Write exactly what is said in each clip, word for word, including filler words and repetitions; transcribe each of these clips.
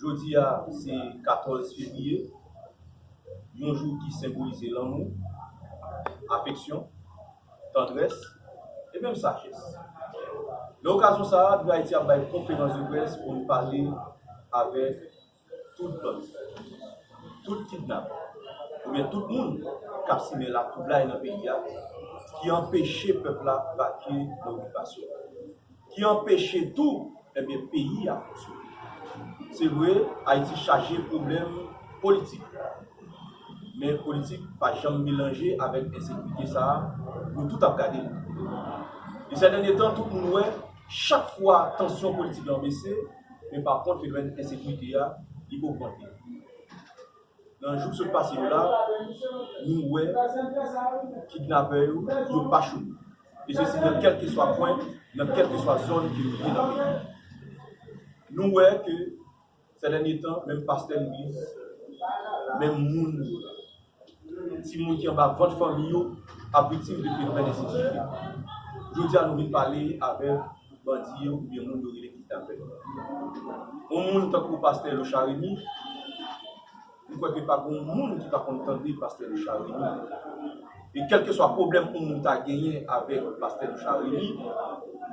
Jodi a, se katòz fevriye, yon jou ki senbolize lanmou, afeksyon, tandrès, e menm sajès. Nan okazyon sa a, Viv Ayiti ap bay konferans de près pou n pale avèk tout bandi, tout kidnapè, oubyen tout moun k ap simen latwoublay nan peyi a, ki anpeche pèp la vakye nan okipasyon, ki anpeche tou, ebyen, peyi a fonksyone. Se vre, Ayiti chaje pwoblèm politik, men politik pa janm melanje avèk ensekirite sa a, nou tout ap gade l. E sè dènye tan, tout moun wè, chak fwa tansyon politik lan bese, men pa kont fenomèn ensekirite a, li ogmante. Nan jou k sot pase yo la, nou wè kidnapè yo, yo pa chome. E sesi nan kèlkeswa kwen, nan kèlkeswa zòn ke yo ye nan peyi. Nou wè ke sè dènye tan, menm pastè legliz, menm moun, timoun ki anba vant fanmi yo ap viktim de fenomèn ensekirite. Jodi a, nou vin pale avèk bandi yo oubyen moun yo rele kidnapè. Yon moun tankou pastè Lochard Remy, m kwè ke pa gen moun ki pa konn tande pastè Lochard Remy. E kèlkeswa pwoblèm yon moun ta genyen avèk pastè Lochard Remy,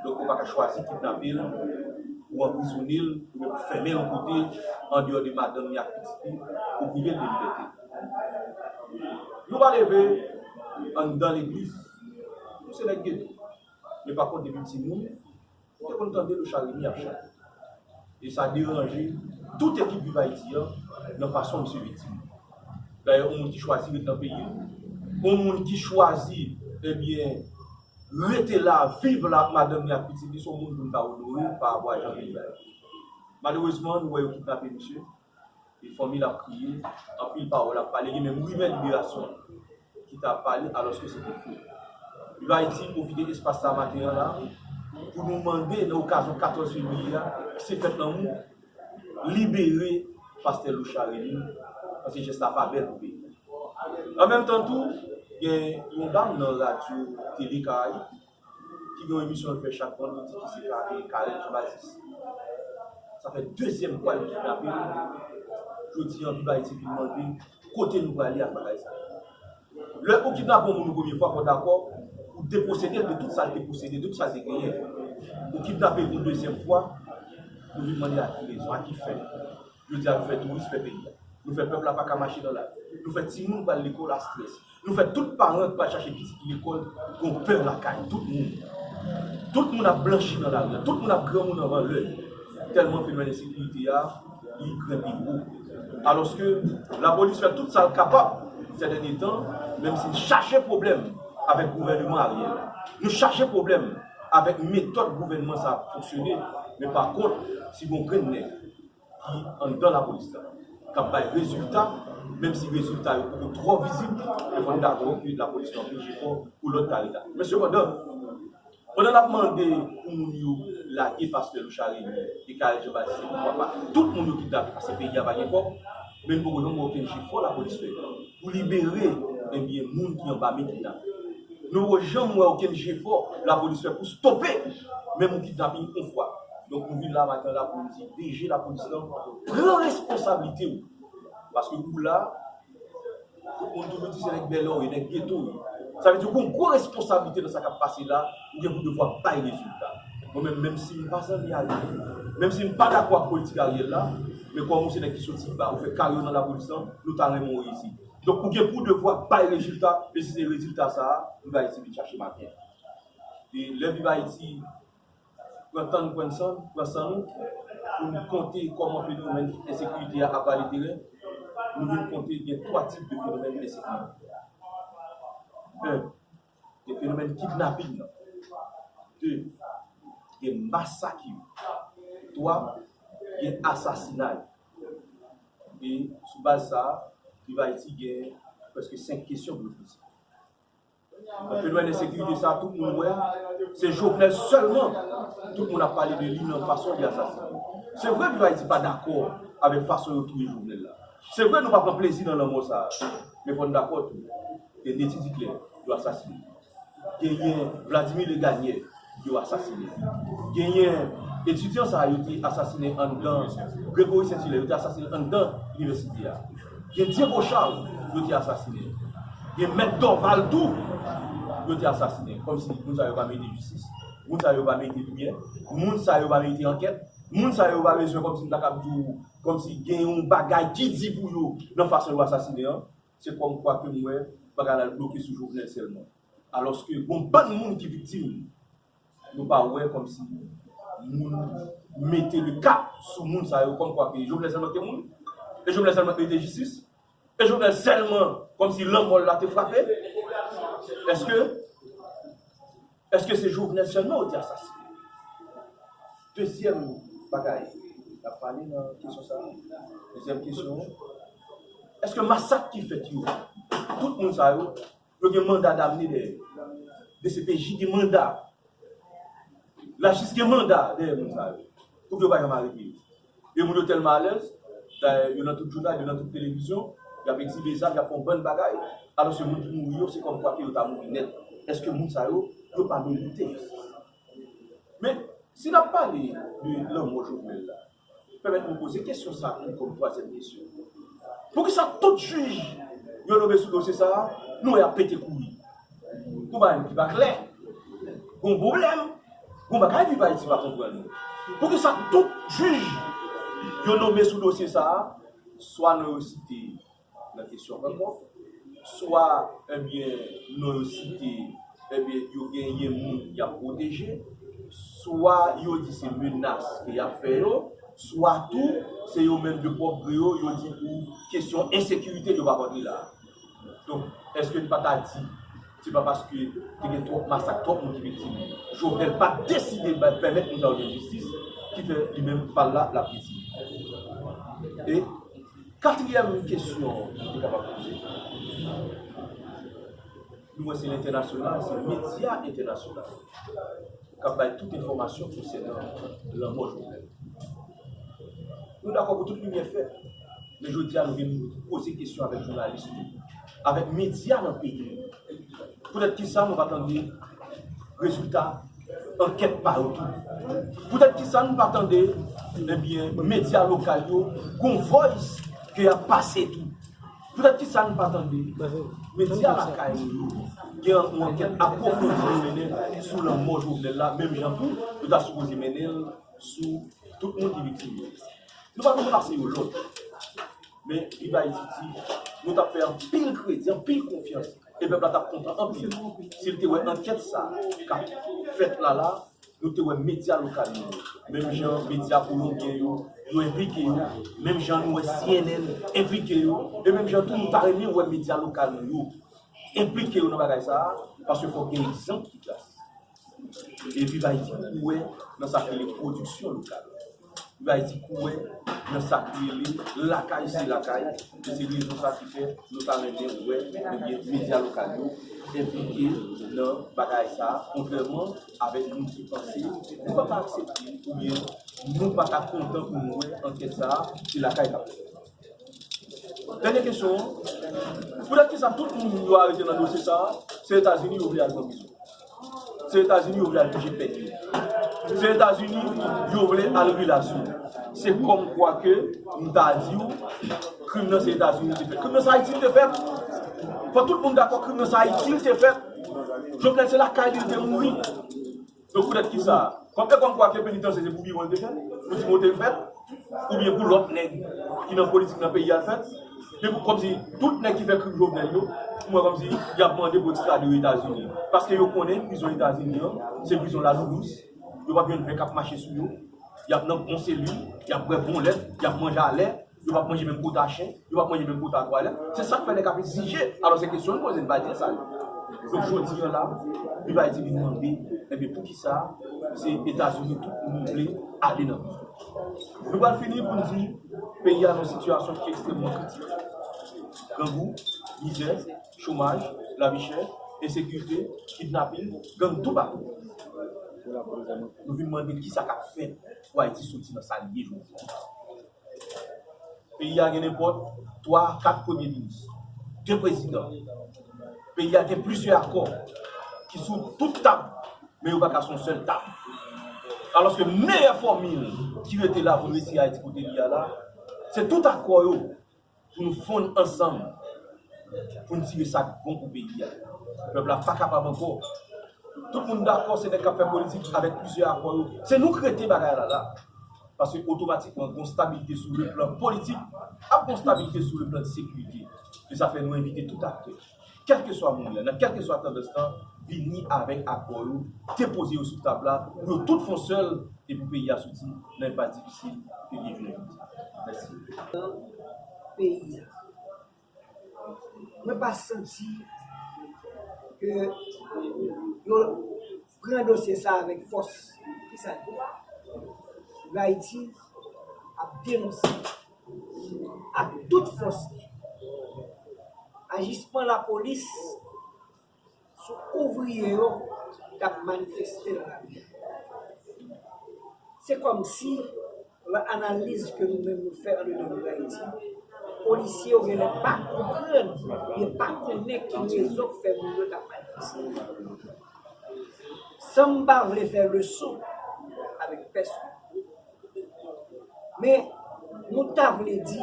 donk ou pa ka chwazi kidnape l, ou anprizone l, oubyen ou fèmen l yon kote, andeyò de madanm li ak pitit li, ou prive l de libète. Nou pa leve anndan legliz, nou se nèg geto. Men pa kont, depi timoun, ou te konn tande Lochard Remy ap chante. E sa deranje tout ekip Viv Ayiti an nan fason misye viktim. Dayè, yon moun ki chwazi ret nan peyi l, yon moun ki chwazi, ebyen, rete la, viv la ak madanm li ak pitit li, se yon moun pou n ta onore pa rapò a jan peyi a ye. Malerezman, nou wè yo kidnape misye. E fanmi l ap kriye, anpil pawòl ap pale, gen menm rimè liberasyon ki t ap pale, alòske se te fo. Viv Ayiti pwofite espas sa maten an la pou nou mande, nan okazyon katòz fevriye a, ki se fèt lanmou, libere pastè Lochard Remy, paske jès la pa bèl pou peyi. An menm tan tou, gen yon dam nan radyo Tele Karayib ki gen yon emisyon l fè chak vandredi ki se Ka-, e, Karèl Jean Baptiste. Sa fè dezyèm fwa yo kidnape l. Jodi a, Viv Ayiti vin mande kote nou prale ak bagay sa yo. Lè ou kidnape yon moun yon premye fwa, fò w dakò, ou deposede l de tout sa l te posede, de tout sa l te genyen. Ou kidnape l yon dezyèm fwa, nou vin mande a ki rezon, a ki fen. Jodi a, nou fè touris fè peyi a. Nou fè pèp la pa ka mache nan lari. Nou fè timoun pral lekòl a strès. Nou fè tout paran ki pral chache pitit li lekòl gon pè lakay tout moun. Tout moun ap blanchi nan lari a. Tout moun ap granmoun anvan lè. Tèlman fenomèn ensekirite a, li grenpe wo. Alòske lapolis fè tout sa l kapab sè dènye tan, menm si n chache pwoblèm avèk gouvèneman Ariel. Nou chache pwoblèm avèk metòd gouvènman sa ap fonksyone, men pa kont, si gon grenn nèg ki anndan lapolis la, k ap bay rezilta, menm si rezilta yo poko twò vizib, men fò n dakò ke lapolis fè anpil jefò pou lòd ta reta. Men sepandan, pandan n ap mande pou moun yo lage pastè Lochard Remy e Karèl Jean Baptiste, poukwa pa tout moun yo kidnape, paske peyi a pa gen kòb, men n poko janm wè okenn jefò lapolis fè pou libere, ebyen, moun ki anba men kidnapè. Nou poko janm wè okenn jefò lapolis fè pou stope menm yon kidnaping yon fwa. Donk, nou vin la maten la pou nou di D G lapolis lan, pran responsablite w. Paske ou la, tout moun toujou di se nèg bèlè w ye, nèg geto w ye. Sa vle di ou gen yon gwo responsablite nan sa k ap pase la, ou gen pou devwa bay rezilta. Mwen menm, menm si m pa zanmi Ariel, menm si m pa dakò ak politik Ariel la, men kòm ou se nèg ki soti ba, ou fè karyè w nan lapolis lan, nou ta renmen w reyisi. Donk, ou gen pou devwa bay rezilta, e si se rezilta sa a, Viv Ayiti vin chache maten an. E lè Viv Ayiti pran tan n pran san, pran san nou, pou n konte kòman fenomèn ensekirite a ap vale teren, nou vin konte gen twa tip de fenomèn ensekirite. En, gen fenomèn kidnaping nan. De, gen masak yo. Twa, gen asasinay. E sou baz sa a, Viv Ayiti gen prèske senk kesyon pou nou poze. Nan fenomèn ensekirite sa, tout moun wè, se Jovenel sèlman tout moun ap pale de li nan fason li asasine. Se vre, Viv Ayiti pa dakò avèk fason yo touye Jovenel la. Se vre, nou pa pran plezi nan lanmò sa a. Men fò n dakò tou, gen Netty Duclair, yo asasine. Genyen Vladimir Legagneur, yo asasine. Genyen Etidyan sa a yo te asasinen anndan, Gregory Saint-Hilaire, yo te asasinen anndan inivèsite a. Gen Diego Charles, yo te asasinen. Gen Mèt Dorval tou, yo te asasinen. Kòmsi moun sa yo pa merite jistis, moun sa yo pa merite limyè, moun sa yo pa merite ankèt, moun sa yo pa bezwen kòmsi m ta kab di w, kòmsi gen yon bagay ki di pou yo nan fason yo asasinen an. Se kòmkwa ke m wè bagay la bloke sou Jovenel sèlman. Alòske gon bann moun ki viktim, nou pa wè kòmsi moun mete le kap sou moun sa yo, kòmkwa ke Jovenel sèlman te mouri, e Jovenel sèlman merite jistis, e Jovenel sèlman kòmsi lanmò l la te frape. Èske, èske se Jovenel sèlman yo te asasinen? Dezyèm bagay n ap pale nan kesyon sa a, dezyèm kesyon, èske masak ki fèt yo, tout moun sa yo, yo gen manda damne dèyè yo. D C P J gen manda. Lajistis gen manda dèyè moun sa yo. Pou yo pa janm arete yo. E moun yo tèlman alèz, dayè, yo nan tout jounal, yo nan tout televizyon, y ap egzibe zam, y ap fè yon bann bagay, alòske moun ki mouri yo, se kòmkwa ke yo ta mouri nèt. Èske moun sa yo, yo pa merite jistis? Men, si n ap pale de lanmò Jovenel la, pèmèt mwen poze kesyon sa a tou kòm twazyèm kesyon. Poukisa tout jij yo nonmen sou dosye sa a, nou wè y ap pete kouri? Gon bagay ki pa klè, gon pwoblèm, gon bagay Viv Ayiti pa konprann. Poukisa tout jij yo nonmen sou dosye sa a, swa non yo site nan kesyon rankont, swa, ebyen, non yo site, ebyen, yo genyen moun y ap pwoteje, swa yo di se menas ke y ap fè yo, swa tou, se yo menm de pwòp gre yo, yo di pou kesyon ensekirite yo pa rantre la. Donk, èske n pa ta di, se pa paske te gen twòp masak, twòp moun ki viktim, Jovenel pa t deside bay, pèmèt moun sa yo jwenn jistis, ki fè li menm pa l la, l ap viktim? E katriyèm kesyon nou te kapab poze, nou wè se lentènasyonal, se medya entènasyonal k ap bay tout enfòmasyon konsènan lanmò Jovenel. Nou dakò pou tout limyè fèt, men jodi a nou vin poze kesyon avèk jounalis nou, avèk medya nan peyi nou. Poutèt kisa nou pa tande rezilta ankèt pa yo tou? Poutèt kisa nou pa tande, ebyen, medya lokal yo gon voice ke y ap pase tou? Poutèt kisa nou pa tande medya lakay nou yo gen yon ankèt apwofondi yo mennen sou lanmò Jovenel la, menm jan tou yo ta sipoze mennen l sou tout moun ki viktim yo? Nou pa vin pase yo lòd. Men Viv Ayiti di, nou t ap fè anpil kredi, anpil konfyans, e pèp la t ap kontan anpil si l te wè ankèt sa a k ap fèt la la, nou te wè medya lokal yo, menm jan medya kolonbyen yo, yo enplike yo, menm jan nou wè C N N enplike yo, e menm jan tou nou ta renmen wè medya lokal nou yo enplike yo nan bagay sa a, paske fòk gen egzanp ki trase. E Viv Ayiti kwè nan sa k rele pwodiksyon lokal. Viv Ayiti kwè nan sa k rele lakay se lakay. E se rezon sa ki fè nou ta renmen wè, ebyen, medya lokal yo enplike nan bagay sa a, kontrèman avèk moun ki panse nou pa ka aksepte oubyen nou pa ta kontan pou nou wè ankèt sa a se lakay k ap fèt. Dènye kesyon an, poutèt kisa tout moun yo arete nan dosye sa a, se Etazini yo vle al pran prizon? Se Etazini yo vle al pije pèn yo? Se Etazini yo vle al rilas yo? Se kòmkwa ke m ta di w, krim nan se Etazini li te fèt. Krim nan se Ayiti li te fèt. Fò tout moun dakò krim nan se Ayiti li te fèt. Jovenel se lakay li li te mouri. Donk poutèt kisa? Kòm e kòmkwa ke penitansye se pou biwo l te fèt, pou Timote l fèt, oubyen pou lòt nèg ki nan politik nan peyi a l fèt, men pou kòmsi tout nèg ki fè krim Jovenel yo, pou mwen kòmsi y ap mande pou ekstrade yo Etazini. Paske yo konnen prizon Etazini an, se prizon ladoulous, yo p ap jwenn ven k ap mache sou yo, y ap nan bon selil, y ap bwè bon lèt, y ap manje alè, yo p ap manje menm kota chen, yo p ap manje menm kota twalèt. Se sa k fè nèg ap egzije. Alò se kesyon n poze, n pa di sa yo. Donk jodi a la, Viv Ayiti vin mande, ebyen poukisa se Etazini tout moun vle ale nan prizon? Nou pral fini pou n di peyi a nan sitiyasyon ki ekstrèmman kritik. Grangou, mizè, chomaj, lavi chè, ensekirite, kidnapin, gang toupatou. Nou vin mande kisa k ap fèt pou Ayiti soti nan sa l ye jodi a. Peyi a gen nenpòt twa, kat premye minis, de prezidan. Peyi a gen plizyè akò ki sou tout tab, men yo pa ka sou yon sèl tab. Alòske meyè fòmil ki rete la pou n retire Ayiti kote li a la, se tout akò yo pou nou fonn ansanm, pou n tire sa k bon pou peyi a. Pèp la pa kapab ankò. Tout moun dakò, se nèg k ap fè politik avèk plizyè akò yo. Se nou k rete bagay la la. Paske otomatikman, gon stabilite sou le plan politik, ap gon stabilite sou le plan de sekirite. Se sa fè nou envite tout aktè, kèlkeswa moun yo, nan kèlkeswa tandans lan, vini avèk akò yo, depoze yo sou tab la, pou yo tout fè yon sèl, e pou peyi a soti nan enpas difisil ke li ye jounen jodi a. Mèsi. Peyi a. Mwen pa santi ke yo pran dosye sa avèk fòs. Kisa l ye? Ayiti ap denonse ak tout fòs li ajisman lapolis sou ouvriye yo k ap manifeste nan lari a. Se kòmsi, nan analiz ke nou menm nou fè andedan peyi Dayiti, polisye yo genlè pa konprann, oubyen pa konnen ki rezon k fè moun yo t ap manifeste. San m pa vle fè leson avèk pèsonn, men nou ta vle di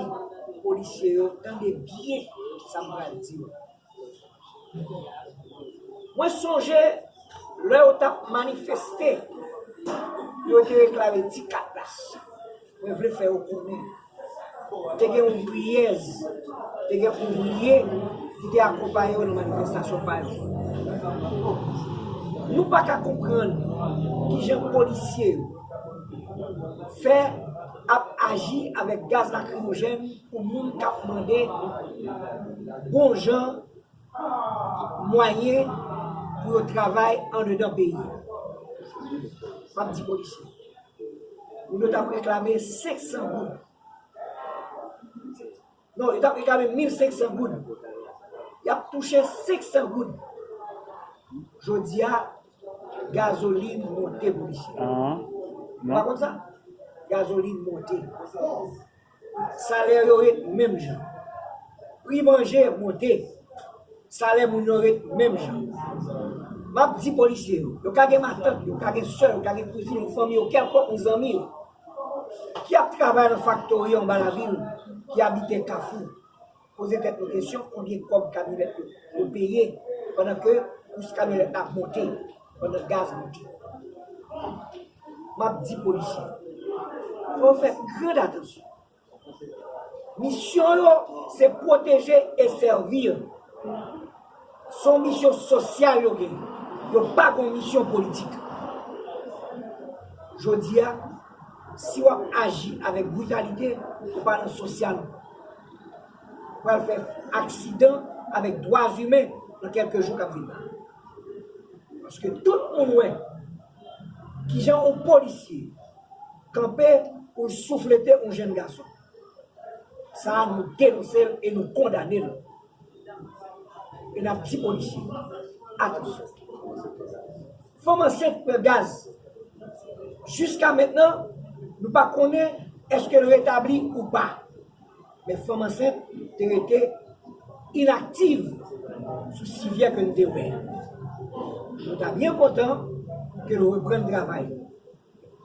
polisye yo, tande byen sa m pral di yo. Mwen sonje lè yo t ap manifeste, yo te reklame ti kat la. Mwen vle fè yo konnen, te gen ouvriyèz, te gen ouvriye ki te akonpaye yo nan manifestasyon pa yo. Nou pa ka konprann kijan polisye yo fè ap aji avèk gaz lakrimojèn pou moun k ap mande bon jan mwayen pou yo travay andedan peyi a. M ap di polisye, moun yo t ap reklame senk san goud. Non, yo t ap reklame mil senk san goud. Y ap touche senk san goud. Jodi a, gazolin monte, polisye. Ou pa konn sa? Gazolin monte. Salè yo ret menm jan. Pri manje monte. Salè moun yo ret menm jan. M ap di polisye yo, yo ka gen matant, yo ka gen sè, yo ka gen kouzin yo, fanmi yo, kèlkonk zanmi yo ki ap travay nan faktori anba lavil, ki abite Kafou. Poze tèt nou kesyon, konbyen kòb kamyonèt yo, yo peye pandan ke kous kamyonèt la monte, pandan gaz monte? M ap di polisye, fò yo fè gran atansyon. Misyon yo, se pwoteje e sèvi. Se yon misyon sosyal yo gen. Yo pa gen yon misyon politik. Jodi a, si w ap aji avèk britalite, ou pa nan sosyal. Ou pral fè aksidan avèk dwa imen nan kèlke jou k ap vin la. Paske tout moun wè kijan yon polisye kanpe pou l souflete yon jèn gason. Sa a, nou denonse l e nou kondane l. E n ap di polisye, atansyon. Fanm ansent pran gaz. Jiska mentnan, nou pa konnen èske l retabli ou pa. Men fanm ansent te rete inaktiv sou sijè ke n te wè. Nou ta byen kontan ke nou reprann travay nou.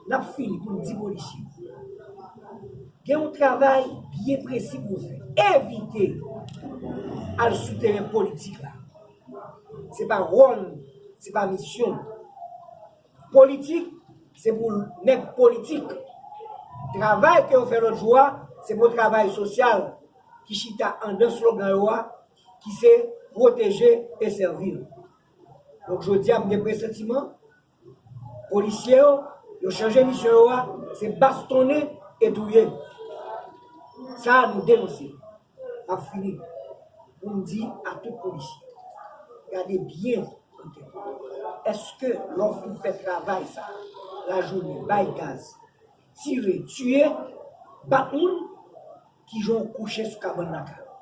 N ap fini pou n di polisye, gen yon travay byen presi pou w fè. Evite al sou teren politik la. Se pa wòl nou, se pa misyon nou. Politik, se pou nèg politik. Travay ke yo fè lòt jou a, se pou travay sosyal ki chita anndan slogan yo a, ki se pwoteje e sèvi. Donk, jodi a, m gen presantiman, polisye yo, yo chanje misyon yo a, se bastonnen e touye. Sa a, nou denonse. M ap fini pou m di a tout polisye, gade byen. Èske lè w fin fè travay sa, lajounen, bay gaz, tire, tiye, bat moun, kijan w kouche sou kabann lakay ou?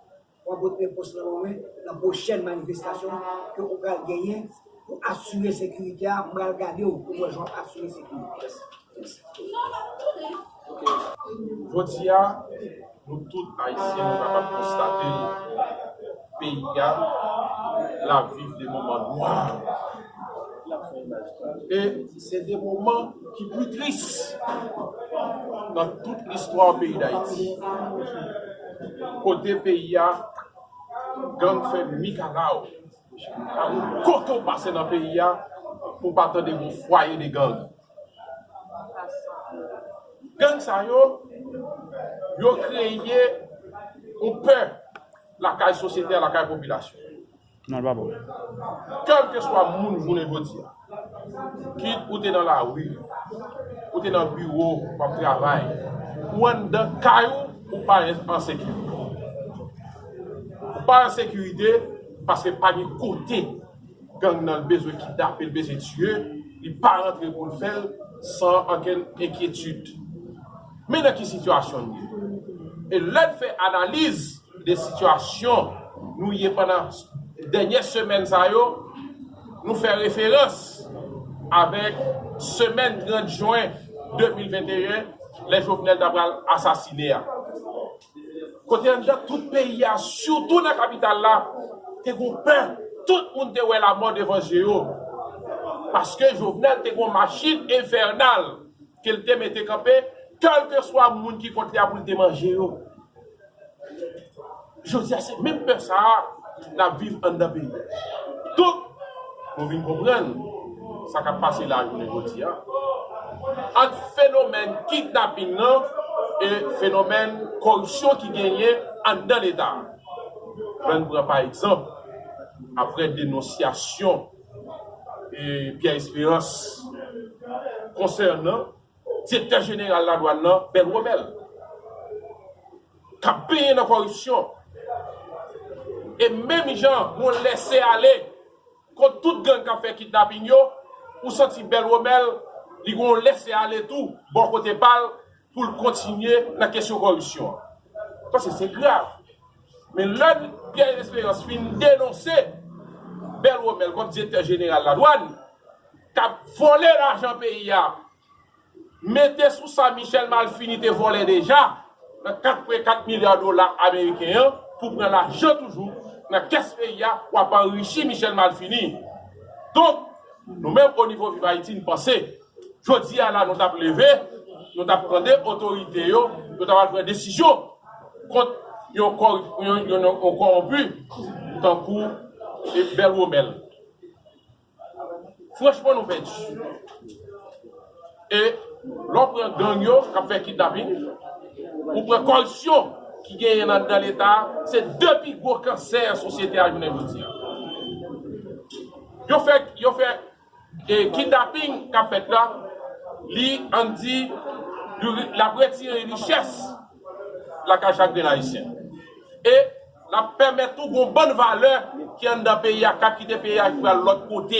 W ap pot repons lan ban mwen nan pwochèn manifestasyon ke ou pral genyen pou asire sekirite a. M pral gade w pou m wè jan w ap asire sekirite a. Jodi a, nou tout Ayisyen, nou kapab konstate peyi a, l ap viv de moman nwa. E se de moman ki pli tris nan tout listwa peyi Dayiti. Kote peyi a, gang fè mikalaw. Pa gen kote w pase nan peyi a pou w pa tande yon fwaye de gang. Gang sa yo, yo kreye yon pè lakay sosyete a, lakay popilasyon. Non, l pa bon. Kèlkeswa moun jounen jodi a, kit ou te nan lari, ou te nan biwo, w ap travay, ou anndan kay ou, ou pa an sekirite. Ou pa an sekirite paske pa gen kote gang nan l bezwen kidnape, l bezwen tiye, li pa rantre pou l fè l san ankenn enkyetid. Men nan ki sitiyasyon n ye. E lè n fè analiz de sitiyasyon nou ye pandan dènyè semèn sa yo, nou fè referans avèk semèn trant jen de mil venteyen, lè Jovenel ta pral asasine a. Kote anndan tout peyi a, sitou nan kapital la, te gon pè. Tout moun te wè lamò devan je yo. Paske Jovenel te gon machin enfènal ke l te mete kanpe, kèlkeswa moun ki kont li a pou l te manje yo. Jodi a, se menm pè sa a n ap viv anndan peyi a. Donk, nou vin konprann sa k ap pase la jounen jodi a ant fenomèn kidnaping nan e fenomèn kòripsyon ki genyen anndan Leta a. Pran, pran pa egzanp, apre denonsyasyon e Pierre Espérance konsènan direktè jeneral ladwàn nan, Bèl Womèl, k ap benyen nan kòripsyon. E menm jan yon lèse ale kont tout gang k ap fè kidnaping yo, ou santi Bèl Womèl, li gen yon lèse ale tou bò kote pa l pou l kontinye nan kesyon kòripsyon an. Paske se grav. Men lè Pierre Espérance fin denonse Bèl Womèl kòm direktè jeneral ladwàn, k ap vòlè lajan peyi a, mete sou sa Michel Malfini te vòlè deja, nan kat pwen kat milya dola ameriken an, pou pran lajan toujou nan kès peyi a, w ap anrichi Michel Malfini. Donk, nou menm, o nivo Viv Ayiti, n panse, jodi a la, nou t ap leve, nou t ap tande otorite yo, yo t ap al pran desizyon kont yon kòri-, yon, yon, yon kòwonpi tankou, e, Bèl Womèl. Franchman, nou pèdi. E lè w pran gang yo k ap fè kidnaping, ou pran kòripsyon ki genyen anndan Leta a, se de pi gwo kansè sosyete a jounen jodi a. Yo fè, yo fè, e, kidnaping k ap fèt la, li, ann di, li, l ap retire richès lakay chak grenn Ayisyen. E l ap pèmèt tou gon bann valè ki anndan peyi a, k ap kite peyi a, ki pral lòt kote,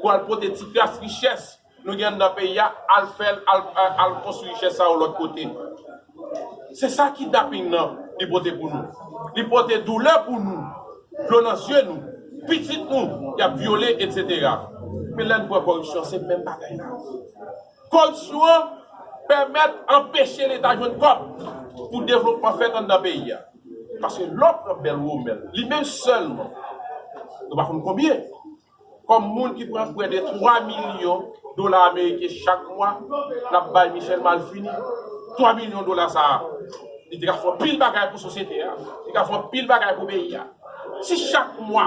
pou al pote ti kras richès nou gen anndan peyi a, al fè l, al, al, al konstwi richès sa yo lòt kote. Se sa kidnaping nan li pote pou nou. Li pote doulè pou nou, dlo nan zye nou, pitit nou, y ap vyole, etsetera. Men lè n pran kòripsyon, se menm bagay la. Kòripsyon an pèmèt anpeche Leta jwenn kòb pou devlopman fèt anndan peyi a. Paske lè w pran Bèl Womèl, li menm sèlman, nou pa konn konbyen, kòm moun ki pran prè de twa milyon dola ameriken chak mwa, l ap bay Michel Malfini. Twa milyon dola sa a, li te ka fè anpil bagay pou sosyete a, li te ka fè anpil bagay pou peyi a. Si chak mwa,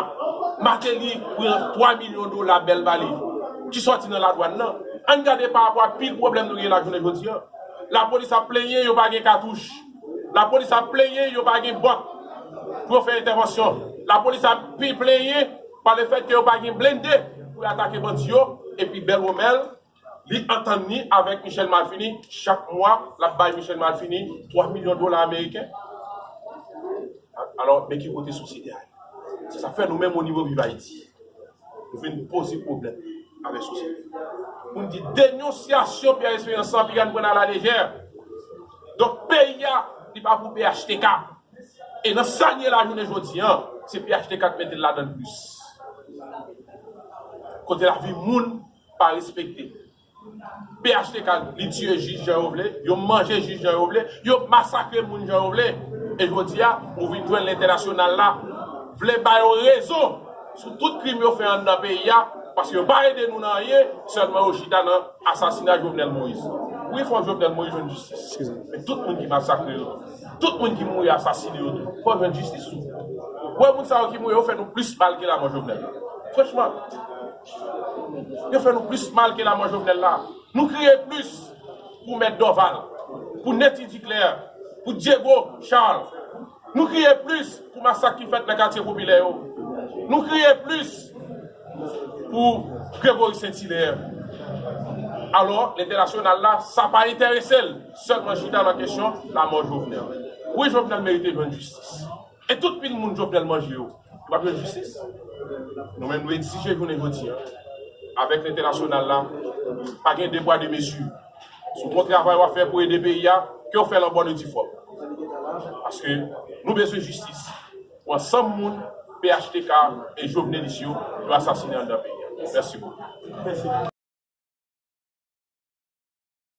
Martelly pran twa milyon dola bèl ba li, ki sòti nan ladwàn nan, ann gade pa rapò a pil pwoblèm nou gen la jounen jodi a. Lapolis ap plenyen yo pa gen katouch. Lapolis ap plenyen yo pa gen bòt pou yo fè entèvansyon. Lapolis ap pi plenyen pa lefètke yo pa gen blende pou yo atake bandi yo. Epi Bèl Womèl, li antann li avèk Michel Malfini. Chak mwa, l ap bay Michel Malfini twa milyon dola ameriken. Alò, men ki kote sosyete a ye. Se sa k fè nou menm o nivo Viv Ayiti, nou vin poze pwoblèm avèk sosyete. Pou n di denonsyasyon Pierre Espérance lan, piga n pran nan lalejè. Donk, peyi a, li pa pou P H T K. E nan sa n ye la jounen jodi a, se P H T K k mete l ladan l plis. Kote lavi moun pa respekte. P H T K, li tiye jij jan yo vle, yo manje jij jan yo vle, yo masakre moun jan yo vle. E jodi a, ou vin jwenn lentènasyonal la vle ba yo rezon sou tout krim yo fè anndan peyi a, Paske yo pa ede nou nan anyen, sèlman yo chita nan asasina Jovenel Moïse. Wi, fò Jovenel Moïse jwenn jistis. Men tout moun ki masakre yo, tout moun ki mouri asasine yo tou, fò jwenn jistis tou. Wè moun sa yo ki mouri, yo fè nou plis mal ke lanmò Jovenel la. Franchman, yo fè nou plis mal ke lanmò Jovenel la. Nou kriye plis pou Mèt Dorval, pou Netty Duclair, pou Diego Charles. Nou kriye plis pou masak ki fèt nan katye popilè yo. Nou kriye plis pou Gregory Saint-Hilaire. Alò, lentènasyonal la, sa pa enterese l. Sèlman chita nan kesyon lanmò Jovenel. Wi, Jovenel merite jwenn jistis. E tout pil moun Jovenel manje yo, yo p ap jwenn jistis. Nou menm, nou egzije jounen jodi a, avèk lentènasyonal la, pa gen de bwa de mezi. Sou bon travay w ap fè pou ede peyi a, ke w fè l an bòn e di fòm. Paske nou bezwen jistis pou ansanm moun P H T K e Jovenelis yo, yo asasine anndan peyi a. Mèsi bokou.